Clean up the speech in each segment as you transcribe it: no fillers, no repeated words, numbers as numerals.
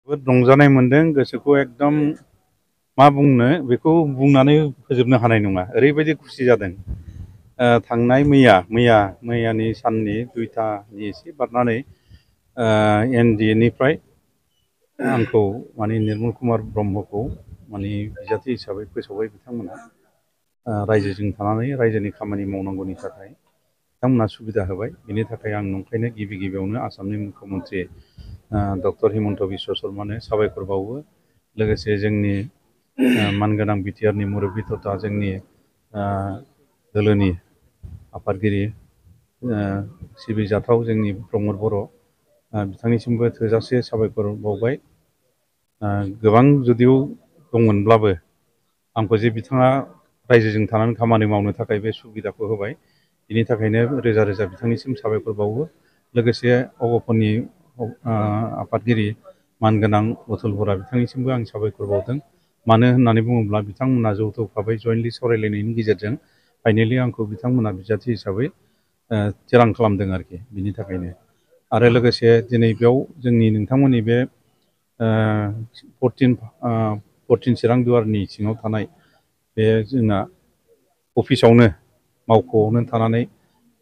जोबोद रंजानाय मोनदों गोसोखौ एकदम मा बुंनो बेखौ बुंनानै फोजोबनो हानाय नङा ओरैबायदि खुसि जादों थांनाय मैयानि साननि 2टानि एसे बारनानै एनडि निफ्राय आंखौ माने निर्मल कुमार ब्रह्मखौ माने बिजाथि हिसाबै फोसावबाय बिथांमोना रायजोजों थानानै रायजोनि खामानि मावनांगौनि थाखाय बिथांमोना सुबिदा होबाय बिनि थाखाय आं नंखायनो गिबियावनो आसामनि मुख्यमन्त्रि डक्टर हिमन्त बिश्व शर्मानो साबायखर बावो लोगोसे जोंनि मानगोनां बिटिआरनि मुरब्बि तथा जोंनि दोलोनि आफादगिरि सिबिजाथाव जोंनि प्रमद बर' बिथांनिसिमबो थोजासे साबायखर बावबाय गोबां जुदिव दंमोनब्लाबो आंखौ जे बिथाङा रायजोजों थानानै खामानि मावनो थाखाय बे सुबिदाखौ होबाय बिनि थाखायनो रोजा रोजा बिथांनिसिम साबायखर बावो लोगोसे अगफोरनि आफादगिरि मानगोनां अथुल बरा बिथांनिसिमबो आं साबायखर बावदों मानो होननानै बुङोब्ला बिथांमोना जौथुक भाबै जयेन्टलि सावरायलायनायनि गेजेरजों फाइनेलि आंखौ बिथांमोना बिजाथि हिसाबै थिरां खालामदों आरोखि बिनि थाखायनो आरो लोगोसे दिनै बेयाव जोंनि नोंथांमोननि बे 14 चिरां दुवारनि सिङाव थानाय बे जोंना अफिसावनो मावख'आवनो थानानै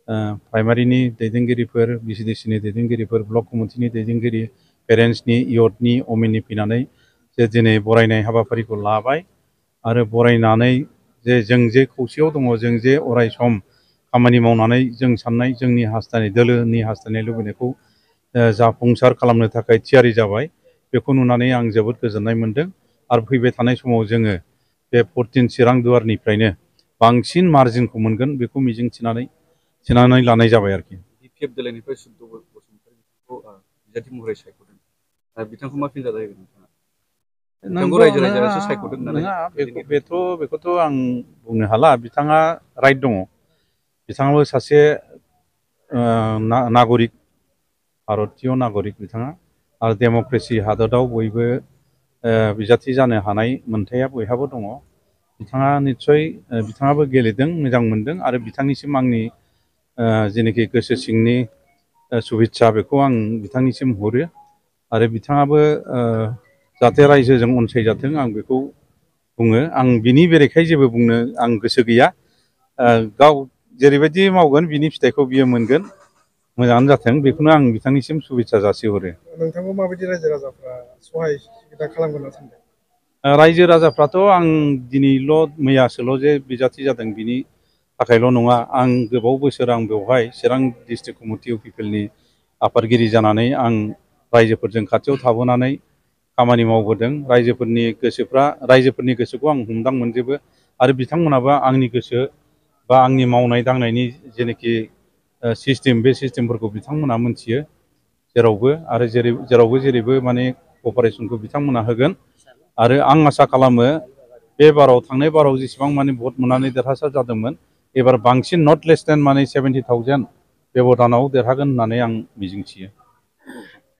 प्राइमारिनि दैदेनगिरिफोर भिसिडिसिनि दैदेनगिरिफोर ब्लक कमिटिनि दैदेनगिरि पेरेन्टसनि इयथनि अमेननि फैनानै जे दिनै बरायनाय हाबाफारिखौ लाबाय आरो बरायनानै जों जे खौसेयाव दङ जों जे अराय सम खामानि मावनानै जों साननाय जोंनि हास्थायनाय दोलोनि हास्थायनाय लुबैनायखौ जाफुंसार खालामनो थाखाय थियारि जाबाय बेखौ नुनानै आं जोबोद गोजोननाय मोनदों आरो फैबाय थानाय समाव जोङो बे 14 चिरां दुवारनिफ्रायनो बांसिन मार्जिनखौ मोनगोन बेखौ मिजिं थिनानै लानाय जाबाय आरोखि बिपिएफ दोलोनिफ्राय सुब्द बसुमतारीखौ बिजाथि महरै सायख'दों बिथांखौ मा फिनजाथाय होगोन नोंथाङा बिथांखौ रायजो राजायासो सायख'दों होननानै बेखौथ' आं बुंनो हाला बिथाङा राइट दङ बिथाङाबो सासे नागरिक भारतीय नागरिक बिथाङा आरो डेम'क्रेसि हादराव बयबो बिजाथि जानो हानाय मोनथाया बयहाबो दङ बिथाङा निस्सय बिथाङाबो गेलेदों मोजां मोनदों आरो बिथांनिसिम आंनि जेनोखि गोसो सिंनि शुभेच्छा बेखौ आं बिथांनिसिम हरो आरो बिथाङाबो जाहाथे रायजोजों अनसायजाथों आं बेखौ बुङो आं बिनि बेरेखायै जेबो बुंनो आं गोसो गैया गाव जेरैबायदि मावगोन बिनि फिथाइखौ बियो मोनगोन मोजाङानो जाथों बेखौनो आं बिथांनिसिम शुभेच्छा जासिहरो नोंथांखौ माबायदि रायजो राजाफ्रा सहाय सुबिदा खालामगोन होनना सानदों रायजो राजाफ्राथ' आं दिनैल' मैयासोल' जे बिजाथि जादों बिनि थाखायल' नङा आं गोबाव बोसोर आं बेवहाय चिरां डिस्ट्रिक्ट कमिटि अफ पिपलनि आफादगिरि जानानै आं रायजोफोरजों खाथियाव थाबोनानै खामानि मावबोदों रायजोफोरनि गोसोखौ आं हमदां मोनजोबो आरो बिथांमोनाबो आंनि गोसो बा आंनि मावनाय दांनायनि जेनोखि सिस्टेम बे सिस्टेमफोरखौ बिथांमोना मोनथियो जेरावबो आरो जेरैबो माने कपारेसनखौ बिथांमोना होगोन आरो आं आसा खालामो बे बाराव थांनाय बाराव जेसेबां माने भट मोननानै देरहासार जादोंमोन एबार बांसिन नट लेस देन माने 70,000 बेब'धानाव देरहागोन होननानै आं मिजिंथियो